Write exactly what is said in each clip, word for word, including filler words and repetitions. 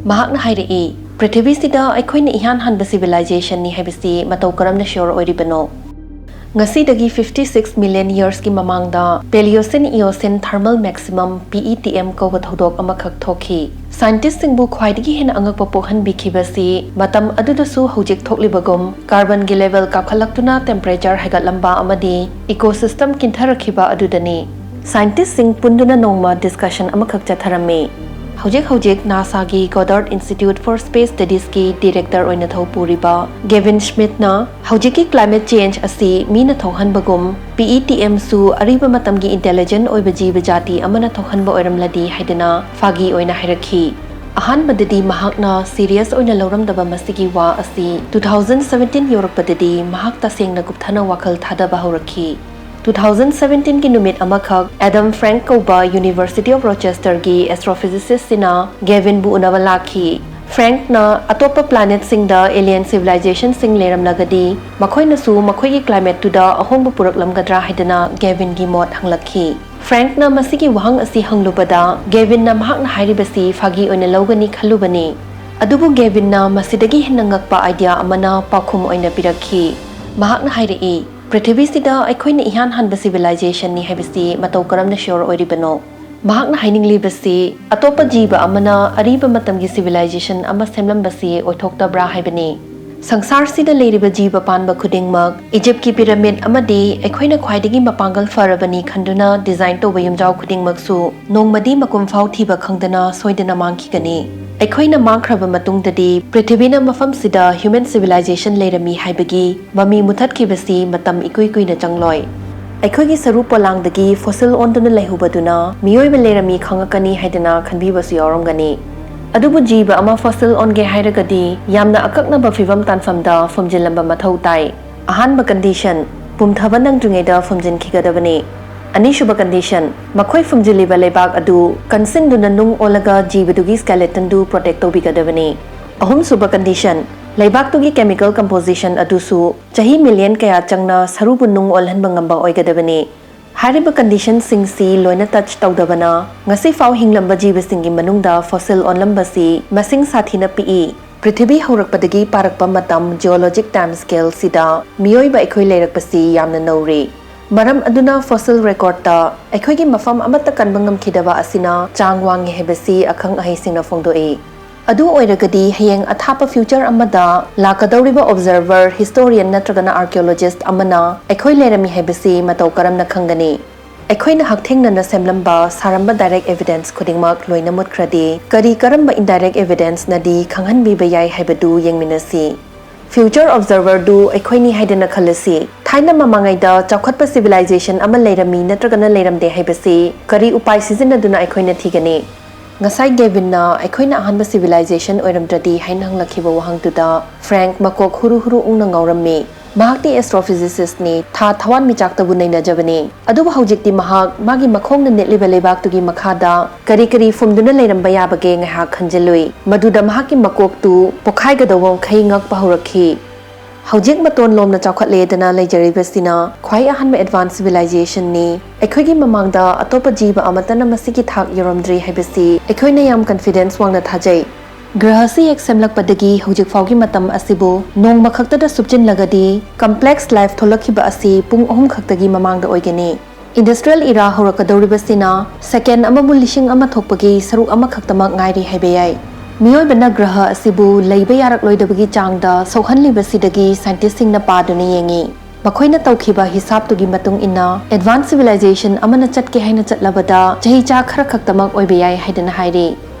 ꯃꯍꯥꯛꯅ ꯍꯥꯏꯔꯛꯏ, ꯄ꯭ꯔꯤꯊꯤꯕꯤꯁꯤꯗ ꯑꯩꯈꯣꯏꯅ ꯏꯍꯥꯟ ꯍꯥꯟꯕ civilizationꯅꯤ ꯍꯥꯏꯕꯁꯤ ꯃꯇꯧ ꯀꯔꯝꯅ sure ꯑꯣꯏꯔꯤꯕꯅꯣ? ꯉꯁꯤꯗꯒꯤ fifty six million yearsꯀꯤ ꯃꯃꯥꯡꯗ Paleocene Eocene Thermal Maximum, P E T M, ꯀꯧꯕ ꯊꯧꯗꯣꯛ ꯑꯃꯈꯛ ꯊꯣꯛꯈꯤ꯫ Scientistꯁꯤꯡꯕꯨ ꯈ꯭ꯋꯥꯏꯗꯒꯤ ꯍꯦꯟꯅ ꯑꯉꯛꯄ ꯄꯣꯛꯍꯟꯕꯤꯈꯤꯕꯁꯤ ꯃꯇꯝ ꯑꯗꯨꯗꯁꯨ ꯍꯧꯖꯤꯛ ꯊꯣꯛꯂꯤꯕꯒꯨꯝ carbonꯒꯤ level ꯀꯥꯈꯠꯂꯛꯇꯨꯅ temperature ꯍꯥꯏꯒꯠꯂꯝꯕ ꯑꯃꯗꯤ ecosystem ꯀꯤꯟꯊꯔꯛꯈꯤꯕ ꯑꯗꯨꯗꯅꯤ꯫ Scientistꯁꯤꯡ ꯄꯨꯟꯗꯨꯅ ꯅꯣꯡꯃ discussion ꯑꯃꯈꯛ ꯆꯠꯊꯔꯝꯃꯤ꯫ ꯍꯧꯖꯤꯛ ꯍꯧꯖꯤꯛ NASAꯒꯤ Goddard Institute for Space Studiesꯀꯤ director ꯑꯣꯏꯅ ꯊꯧ ꯄꯨꯔꯤꯕ Gavin Schmidtꯅ ꯍꯧꯖꯤꯛꯀꯤ climate change ꯑꯁꯤ ꯃꯤꯅ ꯊꯣꯛꯍꯟꯕꯒꯨꯝ P E T Mꯁꯨ ꯑꯔꯤꯕ ꯃꯇꯝꯒꯤ intelligent ꯑꯣꯏꯕ ꯖꯤꯕ ꯖꯥꯇꯤ ꯑꯃꯅ ꯊꯣꯛꯍꯟꯕ ꯑꯣꯏꯔꯝꯂꯗꯤ ꯍꯥꯏꯗꯅ ꯐꯥꯒꯤ ꯑꯣꯏꯅ ꯍꯥꯏꯔꯛꯈꯤ꯫ ꯑꯍꯥꯟꯕꯗꯗꯤ ꯃꯍꯥꯛꯅ serious ꯑꯣꯏꯅ ꯂꯧꯔꯝꯗꯕ ꯃꯁꯤꯒꯤ ꯋꯥ ꯑꯁꯤ two thousand seventeen ꯌꯧꯔꯛꯄꯗꯗꯤ ꯃꯍꯥꯛ ꯇꯁꯦꯡꯅ ꯀꯨꯞꯊꯅ ꯋꯥꯈꯜ ꯊꯥꯗꯕ ꯍꯧꯔꯛꯈꯤ꯫ Two thousand seventeenꯒꯤ ꯅꯨꯃꯤꯠ ꯑꯃꯈꯛ Adam Frank ꯀꯧꯕ University of Rochesterꯒꯤ astrophysicistꯁꯤꯅ Gavinꯕꯨ ꯎꯅꯕ ꯂꯥꯛꯈꯤ꯫ Frankꯅ ꯑꯇꯣꯞꯄ planetꯁꯤꯡꯗ alien civilizationꯁꯤꯡ ꯂꯩꯔꯝꯂꯒꯗꯤ ꯃꯈꯣꯏꯅꯁꯨ ꯃꯈꯣꯏꯒꯤ climateꯇꯨꯗ ꯑꯍꯣꯡꯕ ꯄꯨꯔꯛꯂꯝꯒꯗ꯭ꯔꯥ ꯍꯥꯏꯗꯅ Gavinꯒꯤ ꯃꯣꯠ ꯍꯪꯂꯛꯈꯤ꯫ Frankꯅ ꯃꯁꯤꯒꯤ ꯋꯥꯍꯪ ꯑꯁꯤ ꯍꯪꯂꯨꯕꯗ Gavinꯅ ꯃꯍꯥꯛꯅ ꯍꯥꯏꯔꯤꯕꯁꯤ ꯐꯥꯒꯤ ꯑꯣꯏꯅ ꯂꯧꯒꯅꯤ ꯈꯜꯂꯨꯕꯅꯤ꯫ ꯑꯗꯨꯕꯨ Gavinꯅ ꯃꯁꯤꯗꯒꯤ ꯍꯦꯟꯅ ꯉꯛꯄ idea ꯑꯃꯅ ꯄꯥꯎꯈꯨꯝ ꯑꯣꯏꯅ ꯄꯤꯔꯛꯈꯤ꯫ ꯃꯍꯥꯛꯅ ꯍꯥꯏꯔꯛꯏ, ꯄ꯭ꯔꯤꯊꯤꯕꯤꯁꯤꯗ ꯑꯩꯈꯣꯏꯅ ꯏꯍꯥꯟ ꯍꯥꯟꯕ civilizationꯅꯤ ꯍꯥꯏꯕꯁꯤ ꯃꯇꯧ ꯀꯔꯝꯅ sure ꯑꯣꯏꯔꯤꯕꯅꯣ? ꯃꯍꯥꯛꯅ ꯍꯥꯏꯅꯤꯡꯂꯤꯕꯁꯤ ꯑꯇꯣꯞꯄ ꯖꯤꯕ ꯑꯃꯅ ꯑꯔꯤꯕ ꯃꯇꯝꯒꯤ civilization ꯑꯃ ꯁꯦꯝꯂꯝꯕꯁꯤ ꯑꯣꯏꯊꯣꯛꯇꯕ꯭ꯔꯥ ꯍꯥꯏꯕꯅꯤ꯫ ꯁꯪꯁꯥꯔꯁꯤꯗ ꯂꯩꯔꯤꯕ ꯖꯤꯕ ꯄꯥꯟꯕ ꯈꯨꯗꯤꯡꯃꯛ Egyptꯀꯤ pyramid ꯑꯃꯗꯤ ꯑꯩꯈꯣꯏꯅ ꯈ꯭ꯋꯥꯏꯗꯒꯤ ꯃꯄꯥꯡꯒꯜ ꯐꯔꯕꯅꯤ ꯈꯟꯗꯨꯅ design ꯇꯧꯕ ꯌꯨꯝꯖꯥꯎ ꯈꯨꯗꯤꯡꯃꯛꯁꯨ ꯅꯣꯡꯃꯗꯤ ꯃꯀꯨꯝ ꯐꯥꯎ ꯊꯤꯕ ꯈꯪꯗꯅ ꯁꯣꯏꯗꯅ ꯃꯥꯡꯈꯤꯒꯅꯤ꯫ ꯑꯩꯈꯣꯏꯅ ꯃꯥꯡꯈ꯭ꯔꯕ ꯃꯇꯨꯡꯗꯗꯤ ꯄ꯭ꯔꯤꯊꯤꯕꯤꯅ ꯃꯐꯝꯁꯤꯗ human civilization ꯂꯩꯔꯝꯃꯤ ꯍꯥꯏꯕꯒꯤ ꯃꯃꯤ ꯃꯨꯊꯠꯈꯤꯕꯁꯤ ꯃꯇꯝ ꯏꯀꯨꯏ ꯀꯨꯏꯅ ꯆꯪꯂꯣꯏ꯫ ꯑꯩꯈꯣꯏꯒꯤ ꯁꯔꯨ ꯄꯣꯂꯥꯡꯗꯒꯤ fossil ꯑꯣꯟꯗꯨꯅ ꯂꯩꯍꯧꯕꯗꯨꯅ ꯃꯤꯑꯣꯏꯕ ꯂꯩꯔꯝꯃꯤ ꯈꯪꯉꯛꯀꯅꯤ ꯍꯥꯏꯗꯅ ꯈꯟꯕꯤꯕꯁꯨ ꯌꯥꯎꯔꯝꯒꯅꯤ꯫ ꯑꯗꯨꯕꯨ ꯖꯤꯕ ꯑꯃ fossil ꯑꯣꯟꯒꯦ ꯍꯥꯏꯔꯒꯗꯤ ꯌꯥꯝꯅ ꯑꯀꯛꯅꯕ ꯐꯤꯕꯝ ꯇꯥꯟꯐꯝꯗ ꯐꯨꯝꯖꯤꯜꯂꯝꯕ ꯃꯊꯧ ꯇꯥꯏ꯫ ꯑꯍꯥꯟꯕ condition, ꯄꯨꯝꯊꯕ ꯅꯪꯗ꯭ꯔꯤꯉꯩꯗ ꯐꯨꯝꯖꯤꯟꯈꯤꯒꯗꯕꯅꯤ꯫ ꯑꯅꯤꯁꯨꯕ condition, ꯃꯈꯣꯏ ꯐꯨꯝꯖꯤꯜꯂꯤꯕ ꯂꯩꯕꯥꯛ ꯑꯗꯨ ꯀꯟꯁꯤꯟꯗꯨꯅ ꯅꯨꯡ ꯑꯣꯜꯂꯒ ꯖꯤꯕꯗꯨꯒꯤ skeletonꯗꯨ protect ꯇꯧꯕꯤꯒꯗꯕꯅꯤ꯫ ꯑꯍꯨꯝꯁꯨꯕ condition, ꯂꯩꯕꯥꯛꯇꯨꯒꯤ chemical composition ꯑꯗꯨꯁꯨ ꯆꯍꯤ million ꯀꯌꯥ ꯆꯪꯅ ꯁꯔꯨꯕꯨ ꯅꯨꯡ ꯑꯣꯜꯍꯟꯕ ꯉꯝꯕ ꯑꯣꯏꯒꯗꯕꯅꯤ꯫ ꯍꯥꯏꯔꯤꯕ ꯀꯟꯗꯤꯁꯟꯁꯤꯡꯁꯤ ꯂꯣꯏꯅ ꯇꯆ ꯇꯧꯗꯕꯅ ꯉꯁꯤꯐꯥꯎ ꯍꯤꯡꯂꯝꯕ ꯖꯤꯕꯁꯤꯡꯒꯤ ꯃꯅꯨꯡꯗ ꯐꯣꯁꯤꯜ ꯑꯣꯟꯂꯝꯕꯁꯤ ꯃꯁꯤꯡ ꯁꯥꯊꯤꯅ ꯄꯤꯛꯏ꯫ ꯄ꯭ꯔꯤꯊꯤꯕꯤ ꯍꯧꯔꯛꯄꯗꯒꯤ ꯄꯥꯔꯛꯄ ꯃꯇꯝ ꯖꯤꯑꯣꯂꯣꯖꯤꯛ ꯇꯥꯏꯝ ꯁ꯭ꯀꯦꯜꯁꯤꯗ ꯃꯤꯑꯣꯏꯕ ꯑꯩꯈꯣꯏ ꯂꯩꯔꯛꯄꯁꯤ ꯌꯥꯝꯅ ꯅꯧꯔꯤ꯫ ꯃꯔꯝ ꯑꯗꯨꯅ ꯐꯣꯁꯤꯜ ꯔꯦꯀꯣꯔꯗꯇ ꯑꯩꯈꯣꯏꯒꯤ ꯃꯐꯝ ꯑꯃꯠꯇ ꯀꯟꯕ ꯉꯝꯈꯤꯗꯕ ꯑꯁꯤꯅ ꯆꯥꯡ ꯋꯥꯡꯉꯤ ꯍꯥꯏꯕꯁꯤ ꯑꯈꯪ ꯑꯍꯩꯁꯤꯡꯅ ꯐꯣꯡꯗꯣꯛꯏ꯫ ꯑꯗꯨ ꯑꯣꯏꯔꯒꯗꯤ ꯍꯌꯦꯡ ꯑꯊꯥꯞꯄ ꯐ꯭ꯌꯨꯆꯔ ꯑꯃꯗ ꯂꯥꯛꯀꯗꯧꯔꯤꯕ ꯑꯣꯕꯖꯔꯚꯔ, ꯍꯤꯁꯇꯣꯔꯤꯌꯟ ꯅꯠꯇ꯭ꯔꯒꯅ ꯑꯥꯔꯀꯤꯑꯣꯂꯣꯖꯤꯁ ꯑꯃꯅ ꯑꯩꯈꯣꯏ ꯂꯩꯔꯝꯃꯤ ꯍꯥꯏꯕꯁꯤ ꯃꯇꯧ ꯀꯔꯝꯅ ꯈꯪꯒꯅꯤ? ꯑꯩꯈꯣꯏꯅ ꯍꯛꯊꯦꯡꯅꯅ ꯁꯦꯝꯂꯝꯕ, ꯁꯥꯔꯝꯕ ꯗꯥꯏꯔꯦꯛ ꯑꯦꯚꯤꯗꯦꯟꯁ ꯈꯨꯗꯤꯡꯃꯛ ꯂꯣꯏꯅ ꯃꯨꯠꯈ꯭ꯔꯗꯤ, ꯀꯔꯤ ꯀꯔꯝꯕ ꯏꯟꯗꯥꯏꯔꯦꯛ ꯑꯦꯚꯤꯗꯦꯟꯁꯅꯗꯤ ꯈꯪꯍꯟꯕꯤꯕ ꯌꯥꯏ ꯍꯥꯏꯕꯗꯨ ꯌꯦꯡꯃꯤꯟꯅꯁꯤ꯫ ꯐ꯭ꯌꯨꯆꯔ ꯑꯣꯕꯖꯔꯚꯔꯗꯨ ꯑꯩꯈꯣꯏꯅꯤ ꯍꯥꯏꯗꯅ ꯈꯜꯂꯁꯤ꯫ ꯊꯥꯏꯅ ꯃꯃꯥꯡꯉꯩꯗ ꯆꯥꯎꯈꯠꯄ ꯁꯤꯚꯤꯂꯥꯏꯖꯦꯁꯟ ꯑꯃ ꯂꯩꯔꯝꯃꯤ ꯅꯠꯇ꯭ꯔꯒꯅ ꯂꯩꯔꯝꯗꯦ ꯍꯥꯏꯕꯁꯤ ꯀꯔꯤ ꯎꯄꯥꯏ ꯁꯤꯖꯤꯟꯅꯗꯨꯅ ꯑꯩꯈꯣꯏꯅ ꯊꯤꯒꯅꯤ? ꯉꯁꯥꯏ ꯒꯦꯚꯤꯟꯅ ꯑꯩꯈꯣꯏꯅ ꯑꯍꯥꯟꯕ ꯁꯤꯚꯤꯂꯥꯏꯖꯦꯁꯟ ꯑꯣꯏꯔꯝꯗ꯭ꯔꯗꯤ ꯍꯥꯏꯅ ꯍꯪꯂꯛꯈꯤꯕ ꯋꯥꯍꯪꯗꯨꯗ ꯐ꯭ꯔꯦꯡꯛ ꯃꯀꯣꯛ ꯍꯨꯔꯨ ꯍꯨꯔꯨ ꯎꯪꯅ ꯉꯥꯎꯔꯝꯃꯤ꯫ ꯃꯍꯥꯛꯇꯤ ꯑꯦꯁꯇ꯭ꯔꯣꯐꯤꯖꯤꯁꯤꯁꯅꯤ, ꯊꯥ ꯊꯋꯥꯟꯃꯤꯆꯥꯛꯇꯕꯨ ꯅꯩꯅꯖꯕꯅꯤ꯫ ꯑꯗꯨꯕꯨ ꯍꯧꯖꯤꯛꯇꯤ ꯃꯍꯥꯛ ꯃꯥꯒꯤ ꯃꯈꯣꯡꯅ ꯅꯦꯠꯂꯤꯕ ꯂꯩꯕꯥꯛꯇꯨꯒꯤ ꯃꯈꯥꯗ ꯀꯔꯤ ꯀꯔꯤ ꯐꯨꯝꯗꯨꯅ ꯂꯩꯔꯝꯕ ꯌꯥꯕꯒꯦ ꯉꯥꯏꯍꯥꯛ ꯈꯟꯖꯤꯜꯂꯨꯏ꯫ ꯃꯗꯨꯗ ꯃꯍꯥꯛꯀꯤ ꯃꯀꯣꯛꯇꯨ ꯄꯣꯈꯥꯏꯒꯗꯧꯕ ꯃꯈꯩ ꯉꯛꯄ ꯍꯧꯔꯛꯈꯤ꯫ ꯍꯧꯖꯤꯛ ꯃꯇꯣꯟ ꯂꯣꯝꯅ ꯆꯥꯎꯈꯠꯂꯦꯗꯅ ꯂꯩꯖꯔꯤꯕꯁꯤꯅ ꯈ꯭ꯋꯥꯏ ꯑꯍꯥꯟꯕ ꯑꯦꯗꯚꯥꯟꯁ ꯁꯤꯚꯤꯂꯥꯏꯖꯦꯁꯟꯅꯤ꯫ ꯑꯩꯈꯣꯏꯒꯤ ꯃꯃꯥꯡꯗ ꯑꯇꯣꯞꯄ ꯖꯤꯕ ꯑꯃꯠꯇꯅ ꯃꯁꯤꯒꯤ ꯊꯥꯛ ꯌꯧꯔꯝꯗ꯭ꯔꯤ ꯍꯥꯏꯕꯁꯤ ꯑꯩꯈꯣꯏꯅ ꯌꯥꯝ ꯀꯟꯐꯤꯗꯦꯟꯁ ꯋꯥꯡꯅ ꯊꯥꯖꯩ꯫ ꯒ꯭ꯔꯍꯁꯤ ꯍꯦꯛ ꯁꯦꯝꯂꯛꯄꯗꯒꯤ ꯍꯧꯖꯤꯛ ꯐꯥꯎꯒꯤ ꯃꯇꯝ ꯑꯁꯤꯕꯨ ꯅꯣꯡꯃ ꯈꯛꯇꯗ ꯁꯨꯞꯆꯤꯟꯂꯒꯗꯤ, ꯀꯝꯄ꯭ꯂꯦꯛꯁ ꯂꯥꯏꯐ ꯊꯣꯛꯂꯛꯈꯤꯕ ꯑꯁꯤ ꯄꯨꯡ ꯑꯍꯨꯝ ꯈꯛꯇꯒꯤ ꯃꯃꯥꯡꯗ ꯑꯣꯏꯒꯅꯤ꯫ ꯏꯟꯗꯁꯇ꯭ꯔꯤꯌꯦꯜ ꯏꯔꯥ ꯍꯧꯔꯛꯀꯗꯧꯔꯤꯕꯁꯤꯅ ꯁꯦꯀꯦꯟ ꯑꯃꯕꯨ ꯂꯤꯁꯤꯡ ꯑꯃ ꯊꯣꯛꯄꯒꯤ ꯁꯔꯨꯛ ꯑꯃꯈꯛꯇꯃꯛ ꯉꯥꯏꯔꯤ ꯍꯥꯏꯕ ꯌꯥꯏ꯫ ꯃꯤꯑꯣꯏꯕꯅ ꯒ꯭ꯔꯍ ꯑꯁꯤꯕꯨ ꯂꯩꯕ ꯌꯥꯔꯛꯂꯣꯏꯗꯕꯒꯤ ꯆꯥꯡꯗ ꯁꯣꯛꯍꯜꯂꯤꯕꯁꯤꯗꯒꯤ ꯁꯥꯏꯟꯇꯤꯁꯁꯤꯡꯅ ꯄꯥꯗꯨꯅ ꯌꯦꯡꯉꯤ꯫ ꯃꯈꯣꯏꯅ ꯇꯧꯈꯤꯕ ꯍꯤꯁꯥꯕꯇꯨꯒꯤ ꯃꯇꯨꯡ ꯏꯟꯅ, ꯑꯦꯗꯚꯥꯟꯁ ꯁꯤꯚꯤꯂꯥꯏꯖꯦꯁꯟ ꯑꯃꯅ ꯆꯠꯀꯦ ꯍꯥꯏꯅ ꯆꯠꯂꯕꯗ ꯆꯍꯤ ꯆꯥ ꯈꯔ ꯈꯛꯇꯃꯛ ꯑꯣꯏꯕ ꯌꯥꯏ ꯍꯥꯏꯗꯅ ꯍꯥꯏꯔꯤ꯫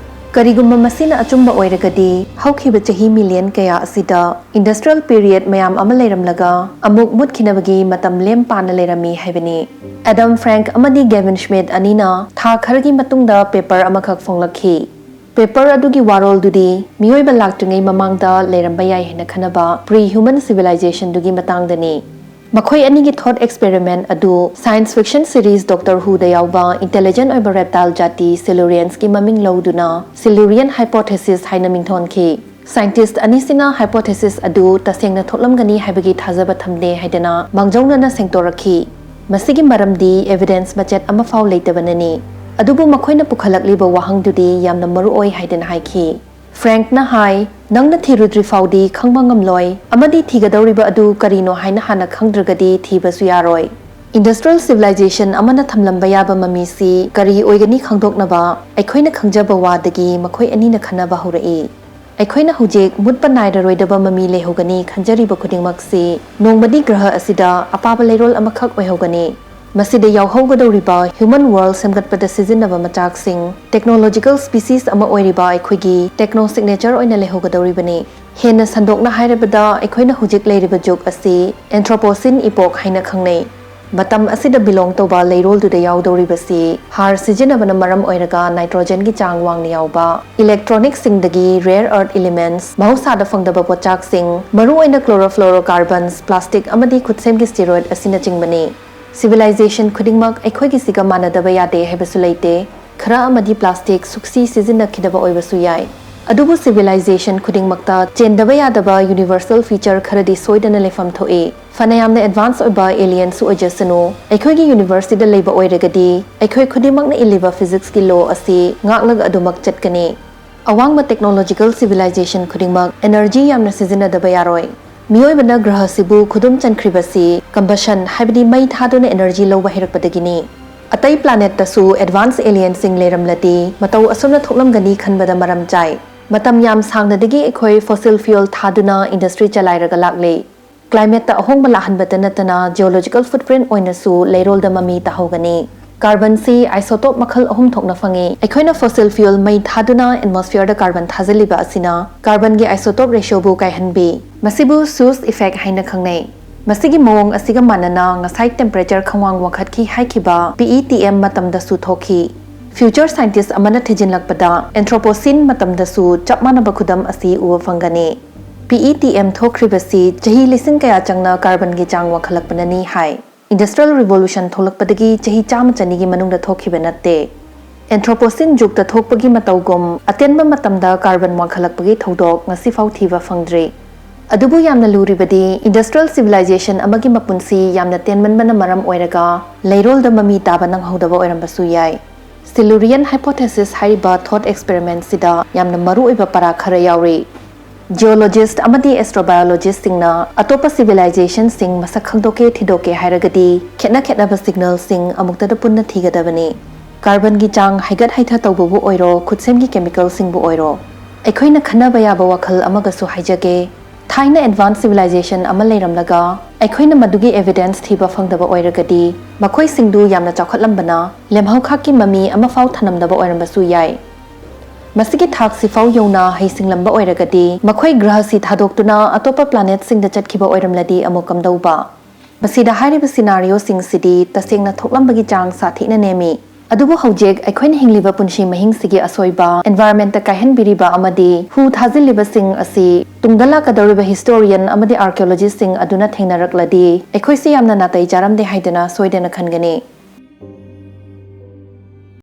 ꯀꯔꯤꯒꯨꯝꯕ ꯃꯁꯤꯅ ꯑꯆꯨꯝꯕ ꯑꯣꯏꯔꯒꯗꯤ, ꯍꯧꯈꯤꯕ ꯆꯍꯤ ꯃꯤꯂꯤꯌꯟ ꯀꯌꯥ ꯑꯁꯤꯗ ꯏꯟꯗꯁꯇ꯭ꯔꯤꯌꯦꯜ ꯄꯤꯔꯤꯌꯗ ꯃꯌꯥꯝ ꯑꯃ ꯂꯩꯔꯝꯂꯒ ꯑꯃꯨꯛ ꯃꯨꯠꯈꯤꯅꯕꯒꯤ ꯃꯇꯝ ꯂꯦꯝ ꯄꯥꯅ ꯂꯩꯔꯝꯃꯤ ꯍꯥꯏꯕꯅꯤ꯫ ꯑꯦꯗꯝ ꯐ꯭ꯔꯦꯡꯛ ꯑꯃꯗꯤ ꯒꯦꯚꯤꯟ ꯁ꯭ꯃꯤꯊ ꯑꯅꯤꯅ ꯊꯥ ꯈꯔꯒꯤ ꯃꯇꯨꯡꯗ ꯄꯦꯄꯔ ꯑꯃꯈꯛ ꯐꯣꯡꯂꯛꯈꯤ꯫ ꯄꯦꯄꯔ ꯑꯗꯨꯒꯤ ꯋꯥꯔꯣꯜꯗꯨꯗꯤ ꯃꯤꯑꯣꯏꯕ ꯂꯥꯛꯇ꯭ꯔꯤꯉꯩ ꯃꯃꯥꯡꯗ ꯂꯩꯔꯝꯕ ꯌꯥꯏ ꯍꯥꯏꯅ ꯈꯟꯅꯕ ꯄ꯭ꯔꯤ ꯍ꯭ꯌꯨꯃꯟ ꯁꯤꯚꯤꯂꯥꯏꯖꯦꯁꯟꯗꯨꯒꯤ ꯃꯇꯥꯡꯗꯅꯤ꯫ ꯃꯈꯣꯏ ꯑꯅꯤꯒꯤ ꯊꯣꯠ ꯑꯦꯛꯁꯄꯦꯔꯤꯃꯦꯟ ꯑꯗꯨ ꯁꯥꯏꯟꯁ ꯐꯤꯛꯁꯟ ꯁꯤꯔꯤꯁ ꯗꯣꯛꯇꯔ ꯍꯨꯗ ꯌꯥꯎꯕ ꯏꯟꯇꯦꯂꯤꯖꯦꯟ ꯑꯣꯏꯕ ꯔꯦꯞꯇꯥꯏꯜ ꯖꯥꯇꯤ ꯁꯤꯂꯨꯔꯤꯌꯟꯁꯀꯤ ꯃꯃꯤꯡ ꯂꯧꯗꯨꯅ ꯁꯤꯂꯨꯔꯤꯌꯟ ꯍꯥꯏꯄꯣꯊꯦꯁꯤꯁ ꯍꯥꯏꯅ ꯃꯤꯡꯊꯣꯟꯈꯤ꯫ ꯁꯥꯏꯟꯇꯤꯁ꯭ꯠ ꯑꯅꯤꯁꯤꯅ ꯍꯥꯏꯄꯣꯊꯦꯁꯤꯁ ꯑꯗꯨ ꯇꯁꯦꯡꯅ ꯊꯣꯛꯂꯝꯒꯅꯤ ꯍꯥꯏꯕꯒꯤ ꯊꯥꯖꯕ ꯊꯝꯗꯦ ꯍꯥꯏꯗꯅ ꯃꯥꯡꯖꯧꯅꯅ ꯁꯦꯡꯗꯣꯔꯛꯈꯤ꯫ ꯃꯁꯤꯒꯤ ꯃꯔꯝꯗꯤ evidence ꯃꯆꯦꯠ ꯑꯃꯐꯥꯎ ꯂꯩꯇꯕꯅꯅꯤ꯫ ꯑꯗꯨꯕꯨ ꯃꯈꯣꯏꯅ ꯄꯨꯈꯠꯂꯛꯂꯤꯕ ꯋꯥꯍꯪꯗꯨꯗꯤ ꯌꯥꯝꯅ ꯃꯔꯨ ꯑꯣꯏ ꯍꯥꯏꯗꯅ ꯍꯥꯏꯈꯤ꯫ ꯐ꯭ꯔꯦꯡꯛꯅ ꯍꯥꯏ, "ꯅꯪꯅ ꯊꯤꯔꯨꯗ꯭ꯔꯤ ꯐꯥꯎꯗꯤ ꯈꯪꯕ ꯉꯝꯂꯣꯏ, ꯑꯃꯗꯤ ꯊꯤꯒꯗꯧꯔꯤꯕ ꯑꯗꯨ ꯀꯔꯤꯅꯣ ꯍꯥꯏꯅ ꯍꯥꯟꯅ ꯈꯪꯗ꯭ꯔꯒꯗꯤ ꯊꯤꯕꯁꯨ ꯌꯥꯔꯣꯏ꯫" Industrial civilization ꯑꯃꯅ ꯊꯝꯂꯝꯕ ꯌꯥꯕ ꯃꯃꯤꯁꯤ ꯀꯔꯤ ꯑꯣꯏꯒꯅꯤ ꯈꯪꯗꯣꯛꯅꯕ ꯑꯩꯈꯣꯏꯅ ꯈꯪꯖꯕ ꯋꯥꯗꯒꯤ ꯃꯈꯣꯏ ꯑꯅꯤꯅ ꯈꯟꯅꯕ ꯍꯧꯔꯛꯏ꯫ ꯑꯩꯈꯣꯏꯅ ꯍꯧꯖꯤꯛ ꯃꯨꯠꯄ ꯅꯥꯏꯔꯔꯣꯏꯗꯕ ꯃꯃꯤ ꯂꯩꯍꯧꯒꯅꯤ ꯈꯟꯖꯔꯤꯕ ꯈꯨꯗꯤꯡꯃꯛꯁꯤ ꯅꯣꯡꯃꯗꯤ ꯒ꯭ꯔꯍ ꯑꯁꯤꯗ ꯑꯄꯥꯕ ꯂꯩꯔꯣꯜ ꯑꯃꯈꯛ ꯑꯣꯏꯍꯧꯒꯅꯤ꯫ ꯃꯁꯤꯗ ꯌꯥꯎꯍꯧꯒꯗꯧꯔꯤꯕ human world ꯁꯦꯝꯒꯠꯄꯗ ꯁꯤꯖꯤꯟꯅꯕ ꯃꯆꯥꯛꯁꯤꯡ, technological species ꯑꯃ ꯑꯣꯏꯔꯤꯕ ꯑꯩꯈꯣꯏꯒꯤ techno signature ꯑꯣꯏꯅ ꯂꯩꯍꯧꯒꯗꯧꯔꯤꯕꯅꯤ꯫ ꯍꯦꯟꯅ ꯁꯟꯗꯣꯛꯅ ꯍꯥꯏꯔꯕꯗ, ꯑꯩꯈꯣꯏꯅ ꯍꯧꯖꯤꯛ ꯂꯩꯔꯤꯕ ꯖꯨꯒ ꯑꯁꯤ Anthropocene epoch ꯍꯥꯏꯅ ꯈꯪꯅꯩ꯫ ꯃꯇꯝ ꯑꯁꯤꯗ belong ꯇꯧꯕ ꯂꯩꯔꯣꯜꯗꯨꯗ ꯌꯥꯎꯗꯧꯔꯤꯕꯁꯤ ꯍꯥꯔ ꯁꯤꯖꯤꯟꯅꯕꯅ ꯃꯔꯝ ꯑꯣꯏꯔꯒ nitrogenꯒꯤ ꯆꯥꯡ ꯋꯥꯡꯅ ꯌꯥꯎꯕ, electronicsꯁꯤꯡꯗꯒꯤ rare earth elements, ꯃꯍꯧꯁꯥꯗ ꯐꯪꯗꯕ ꯄꯣꯠꯆꯥꯛꯁꯤꯡ, ꯃꯔꯨꯑꯣꯏꯅ chlorofluorocarbons, plastic ꯑꯃꯗꯤ ꯈꯨꯠꯁꯦꯝꯒꯤ steroid ꯑꯁꯤꯅꯆꯤꯡꯕꯅꯤ꯫ Civilization ꯈꯨꯗꯤꯡꯃꯛ ꯑꯩꯈꯣꯏꯒꯤꯁꯤꯒ ꯃꯥꯟꯅꯗꯕ ꯌꯥꯗꯦ ꯍꯥꯏꯕꯁꯨ ꯂꯩꯇꯦ꯫ ꯈꯔ ꯑꯃꯗꯤ plastic ꯁꯨꯛꯁꯤ ꯁꯤꯖꯤꯟꯅꯈꯤꯗꯕ ꯑꯣꯏꯕꯁꯨ ꯌꯥꯏ꯫ ꯑꯗꯨꯕꯨ civilization ꯈꯨꯗꯤꯡꯃꯛꯇ ꯆꯦꯟꯗꯕ ꯌꯥꯗꯕ universal feature ꯈꯔꯗꯤ ꯁꯣꯏꯗꯅ ꯂꯩꯐꯝ ꯊꯣꯛꯏ꯫ ꯐꯅꯌꯥꯝꯅ advance ꯑꯣꯏꯕ alienꯁꯨ ꯑꯣꯏꯖꯁꯅꯨ, ꯑꯩꯈꯣꯏꯒꯤ universeꯁꯤꯗ ꯂꯩꯕ ꯑꯣꯏꯔꯒꯗꯤ, ꯑꯩꯈꯣꯏ ꯈꯨꯗꯤꯡꯃꯛꯅ ꯏꯜꯂꯤꯕ physicsꯀꯤ law ꯑꯁꯤ ꯉꯥꯛꯂꯒ ꯑꯗꯨꯃꯛ ꯆꯠꯀꯅꯤ꯫ ꯑꯋꯥꯡꯕ technological civilization ꯈꯨꯗꯤꯡꯃꯛ energy ꯌꯥꯝꯅ ꯁꯤꯖꯤꯟꯅꯗꯕ ꯌꯥꯔꯣꯏ꯫ ꯃꯤꯑꯣꯏꯕꯅ ꯒ꯭ꯔꯍꯁꯤꯕꯨ ꯈꯨꯗꯨꯝ ꯆꯟꯈ꯭ꯔꯤꯕꯁꯤ combustion, ꯍꯥꯏꯕꯗꯤ ꯃꯩ ꯊꯥꯗꯨꯅ energy ꯂꯧꯕ ꯍꯩꯔꯛꯄꯗꯒꯤꯅꯤ꯫ ꯑꯇꯩ planetꯇꯁꯨ advance alienꯁꯤꯡ ꯂꯩꯔꯝꯂꯗꯤ ꯃꯇꯧ ꯑꯁꯨꯝꯅ ꯊꯣꯛꯂꯝꯒꯅꯤ ꯈꯟꯕꯗ ꯃꯔꯝ ꯆꯥꯏ꯫ ꯃꯇꯝ ꯌꯥꯝ ꯁꯥꯡꯅꯗꯒꯤ ꯑꯩꯈꯣꯏ fossil fuel ꯊꯥꯗꯨꯅ industry ꯆꯂꯥꯏꯔꯒ ꯂꯥꯛꯂꯤ꯫ Climateꯇ ꯑꯍꯣꯡꯕ ꯂꯥꯛꯍꯟꯕꯇ ꯅꯠꯇꯅ geological footprint ꯑꯣꯏꯅꯁꯨ ꯂꯩꯔꯣꯜꯗ ꯃꯃꯤ ꯇꯥꯍꯧꯒꯅꯤ꯫ Carbonꯁꯤ isotope ꯃꯈꯜ ꯑꯍꯨꯝ ꯊꯣꯛꯅ ꯐꯪꯏ꯫ ꯑꯩꯈꯣꯏꯅ fossil fuel ꯃꯩ ꯊꯥꯗꯨꯅ atmosphereꯗ carbon ꯊꯥꯖꯤꯜꯂꯤꯕ ꯑꯁꯤꯅ carbonꯒꯤ isotope ratioꯕꯨ ꯀꯥꯏꯍꯟꯕꯤ꯫ ꯃꯁꯤꯕꯨ Suess effect ꯍꯥꯏꯅ ꯈꯪꯅꯩ꯫ ꯃꯁꯤꯒꯤ ꯃꯑꯣꯡ ꯑꯁꯤꯒ ꯃꯥꯟꯅꯅ ꯉꯁꯥꯏ temperature ꯈꯪꯋꯥꯡ ꯋꯥꯡꯈꯠꯈꯤ ꯍꯥꯏꯈꯤꯕ PETM ꯃꯇꯝꯗꯁꯨ ꯊꯣꯛꯈꯤ꯫ Future scientist ꯑꯃꯅ ꯊꯤꯖꯤꯜꯂꯛꯄꯗ Anthropocene ꯃꯇꯝꯗꯁꯨ ꯆꯞ ꯃꯥꯟꯅꯕ ꯈꯨꯗꯝ ꯑꯁꯤ ꯎꯕ ꯐꯪꯒꯅꯤ꯫ PETM ꯊꯣꯛꯈ꯭ꯔꯤꯕꯁꯤ ꯆꯍꯤ ꯂꯤꯁꯤꯡ ꯀꯌꯥ ꯆꯪꯅ carbonꯒꯤ ꯆꯥꯡ ꯋꯥꯡꯈꯠꯂꯛꯄꯅꯅꯤ ꯍꯥꯏ꯫ Industrial Revolution ꯊꯣꯛꯂꯛꯄꯗꯒꯤ ꯆꯍꯤ ꯆꯥꯝꯃ ꯆꯅꯤꯒꯤ ꯃꯅꯨꯡꯗ ꯊꯣꯛꯈꯤꯕ ꯅꯠꯇꯦ꯫ Anthropocene ꯖꯨꯒꯇ ꯊꯣꯛꯄꯒꯤ ꯃꯇꯧꯒꯨꯝ ꯑꯇꯦꯟꯕ ꯃꯇꯝꯗ carbon ꯋꯥꯡꯈꯠꯂꯛꯄꯒꯤ ꯊꯧꯗꯣꯛ ꯉꯁꯤꯐꯥꯎ ꯊꯤꯕ ꯐꯪꯗ꯭ꯔꯤ꯫ ꯑꯗꯨꯕꯨ ꯌꯥꯝꯅ ꯂꯨꯔꯤꯕꯗꯤ, industrial civilization ꯑꯃꯒꯤ ꯃꯄꯨꯟꯁꯤ ꯌꯥꯝꯅ ꯇꯦꯟꯃꯟꯕꯅ ꯃꯔꯝ ꯑꯣꯏꯔꯒ ꯂꯩꯔꯣꯜꯗ ꯃꯃꯤ ꯇꯥꯕ ꯅꯪꯍꯧꯗꯕ ꯑꯣꯏꯔꯝꯕꯁꯨ ꯌꯥꯏ꯫ Silurian hypothesis ꯍꯥꯏꯔꯤꯕ thought experiment ꯁꯤꯗ ꯌꯥꯝꯅ ꯃꯔꯨꯑꯣꯏꯕ ꯄꯔꯥ ꯈꯔ ꯌꯥꯎꯔꯤ꯫ Geologist ꯑꯃꯗꯤ astrobiologist ꯁꯤꯡꯅ ꯑꯇꯣꯞꯄ civilization ꯁꯤꯡ ꯃꯁꯛ ꯈꯪꯗꯣꯛꯀꯦ ꯊꯤꯗꯣꯛꯀꯦ ꯍꯥꯏꯔꯒꯗꯤ, ꯈꯦꯠꯅ ꯈꯦꯠꯅꯕ signal ꯁꯤꯡ ꯑꯃꯨꯛꯇꯗ ꯄꯨꯟꯅ ꯊꯤꯒꯗꯕꯅꯤ꯫ Carbon ꯒꯤ ꯆꯥꯡ ꯍꯩꯒꯠ ꯍꯩꯊ ꯇꯧꯕꯕꯨ ꯑꯣꯏꯔꯣ, ꯈꯨꯠꯁꯦꯝꯒꯤ chemical ꯁꯤꯡꯕꯨ ꯑꯣꯏꯔꯣ꯫ ꯑꯩꯈꯣꯏꯅ ꯈꯟꯅꯕ ꯌꯥꯕ ꯋꯥꯈꯜ ꯑꯃꯒꯁꯨ ꯍꯥꯏꯖꯒꯦ꯫ ꯊꯥꯏꯅ advanced civilization ꯑꯃ ꯂꯩꯔꯝꯂꯒ, ꯑꯩꯈꯣꯏꯅ ꯃꯗꯨꯒꯤ evidence ꯊꯤꯕ ꯐꯪꯗꯕ ꯑꯣꯏꯔꯒꯗꯤ, ꯃꯈꯣꯏꯁꯤꯡꯗꯨ ꯌꯥꯝꯅ ꯆꯥꯎꯈꯠꯂꯝꯕꯅ ꯂꯦꯝꯍꯧꯈꯥꯛꯀꯤ ꯃꯃꯤ ꯑꯃꯐꯥꯎ ꯊꯝꯂꯝꯗꯕ ꯑꯣꯏꯔꯝꯕꯁꯨ ꯌꯥꯏ꯫ ꯃꯁꯤꯒꯤ ꯊꯥꯛꯁꯤꯐꯥꯎ ꯌꯧꯅ ꯍꯩꯁꯤꯡꯂꯝꯕ ꯑꯣꯏꯔꯒꯗꯤ, ꯃꯈꯣꯏ ꯒ꯭ꯔꯍꯁꯤ ꯊꯥꯗꯣꯛꯇꯨꯅ ꯑꯇꯣꯞꯄ planet ꯁꯤꯡꯗ ꯆꯠꯈꯤꯕ ꯑꯣꯏꯔꯝꯂꯗꯤ ꯑꯃꯨꯛ ꯀꯝꯗꯧꯕ? ꯃꯁꯤꯗ ꯍꯥꯏꯔꯤꯕ scenario ꯁꯤꯡꯁꯤꯗꯤ ꯇꯁꯦꯡꯅ ꯊꯣꯛꯂꯝꯕꯒꯤ ꯆꯥꯡ ꯁꯥꯊꯤꯅ ꯅꯦꯝꯃꯤ꯫ ꯑꯗꯨꯕꯨ ꯍꯧꯖꯤꯛ ꯑꯩꯈꯣꯏꯅ ꯍꯤꯡꯂꯤꯕ ꯄꯨꯟꯁꯤ ꯃꯍꯤꯡꯁꯤꯒꯤ ꯑꯁꯣꯏꯕ, environment ꯇ ꯀꯥꯏꯍꯟꯕꯤꯔꯤꯕ ꯑꯃꯗꯤ ꯍꯨ ꯊꯥꯖꯤꯜꯂꯤꯕꯁꯤꯡ ꯑꯁꯤ ꯇꯨꯡꯗ ꯂꯥꯛꯀꯗꯧꯔꯤꯕ historian ꯑꯃꯗꯤ archaeologist ꯁꯤꯡ ꯑꯗꯨꯅ ꯊꯦꯡꯅꯔꯛꯂꯗꯤ, ꯑꯩꯈꯣꯏꯁꯤ ꯌꯥꯝꯅ ꯅꯥꯇꯩ ꯆꯥꯔꯝꯗꯦ ꯍꯥꯏꯗꯅ ꯁꯣꯏꯗꯅ ꯈꯟꯒꯅꯤ꯫